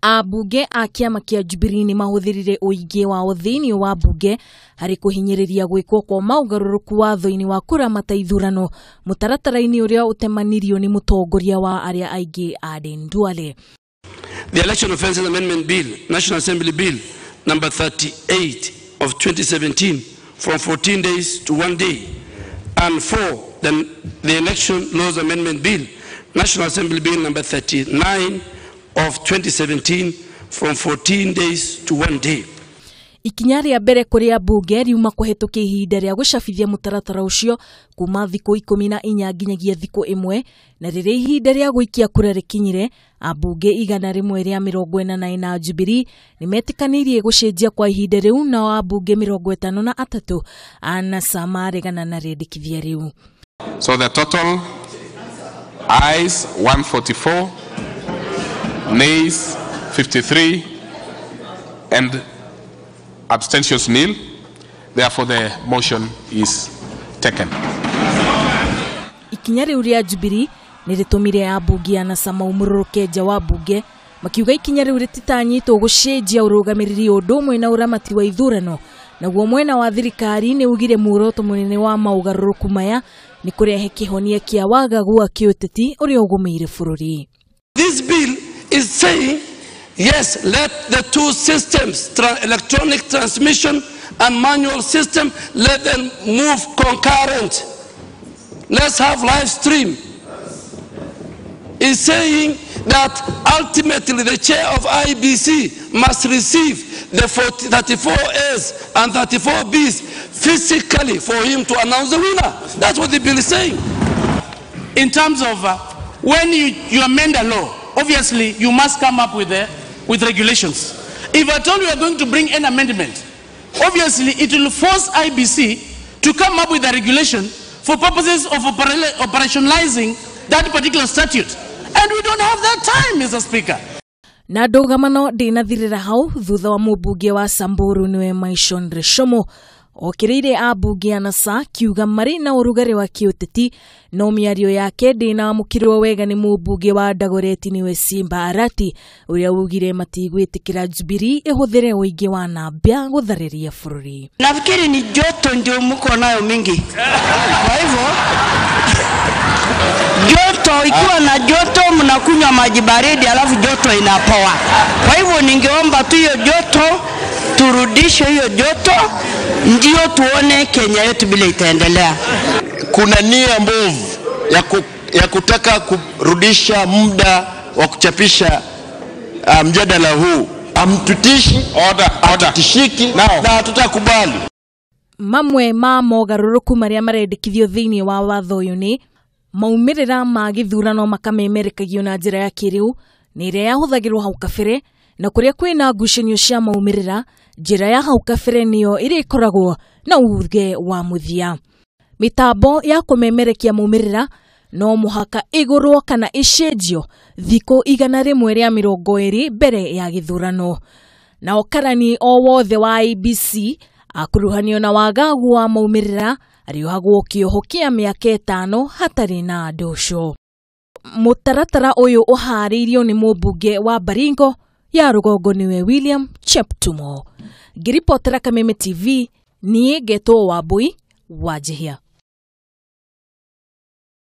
Ambunge a kĩama kĩa Jubilee nĩ mahũthĩrire ũingĩ wao thĩinĩ wa mbunge harĩ kũhinyĩrĩria gwĩkwo kwa maũgarũrũku watho-inĩ wa kũramata ithurano mũtaratara-inĩ ũrĩa ũtemanirio nĩ mũtongoria wa arĩa aingĩ Aden Duale. The Election Offences Amendment Bill, National Assembly Bill number 38 of 2017, from 14 days to 1 day, and 4, the Election Laws Amendment Bill, National Assembly Bill number 39 of 2017, from 14 days to 1 day. Ikinya rĩa mbere kũrĩ ambunge riuma kũhetũkia ihinda rĩa gũcabithia mũtaratara ũcio kuma thikũ 14 nginyagia thikũ 1, na rĩrĩa ihinda rĩa gũikia kura rĩkinyire, ambunge 144 Jubilee nĩmetĩkanĩirie gũcenjia kwa ihinda rĩu, nao ambunge 53 a NASA maregana na rĩendekithia rĩu. So the total ayes 144, nays 53, and abstentions nil. Therefore the motion is taken. Ikinya rĩu rĩa Jubilee nĩrĩtũmire ambunge a NASA maumũrũrũke nja wa mbunge makiuga ikinya rĩu rĩtitanyĩtwo gũcenjia ũrũgamĩrĩri ũndũ ũmwe na ũramati wa ithurano. Naguo mwena wa thirikari nĩ ugire muoroto mũnene wa maũgarũrũku maya nĩ kũrehe kĩhonia kĩa wagagu wa kĩũteti ũrĩa ũgũmĩire bũrũri. This bill is saying, yes, let the two systems, electronic transmission and manual system, let them move concurrent. Let's have live stream. It's saying that ultimately the chair of IBC must receive the 34As and 34Bs physically for him to announce the winner. That's what the bill is saying. In terms of when you amend a law, obviously you must come up with regulations. If at all you are going to bring an amendment, obviously it will force IBC to come up with a regulation for purposes of operationalizing that particular statute. And we don't have that time, Mr. Speaker. Na ndũgamano ndĩnathirĩra hau thutha wa mũmbunge wa Samburu nĩwe Maishon Reshomo okĩrĩire ambunge a NASA kiuga marĩ na ũrugarĩ wa kĩũteti, no mĩario yake ndĩnamũkĩrwo wega nĩ mũmbunge wa Dagoretti nĩwe Simba Arati ũrĩa ugire matigwĩtĩkĩra Jubilee ĩhũthĩre ũingĩ wa namba gũtharĩria bũrũri. Nafikiri ni joto ndio mko nayo mingi. Kwa hivyo joto, ikiwa na joto mnakunywa maji baridi alafu joto inapoa. Kwa hivyo ningeomba tu hiyo joto turudishe hiyo joto ndio tuone Kenya yetu bila itaendelea. Kuna nia mbovu ya kutaka kurudisha muda wa kuchapisha mjadala huu. Amtutishi, atutishiki na hatutakubali. Mamwe ma mogarũrũku marĩa marendekithio thĩinĩ wa watho ũyũ nĩ maumĩrĩra ma gĩthurano makamemerekagio na njĩra ya kĩrĩu nĩ ĩrĩa yahũthagĩrwo hau kabere, na kũrĩa kwĩna ngucanio cia maumĩrĩra njĩra ya hau kabere nĩyo ĩrĩkoragwo na uge wa mũthia. Mĩtambo ya kũmemerekia maumĩrĩra no mũhaka ĩgũrwo kana ĩcenjio thikũ 120 mbere ya gĩthurano. Nao karani o wothe wa IEBC akuruhanio na wagagu wa maumĩrĩra arĩohagwo kĩoho kĩa mĩaka 5 hatarĩ na ndũco. Mũtaratara ũyũ ũharĩirio nĩ mũmbunge wa Baringo ya rũgongo nĩwe William Cheptumo. Ngĩribotera Kameme TV, niĩ ngetwo Wambui wa Njihia.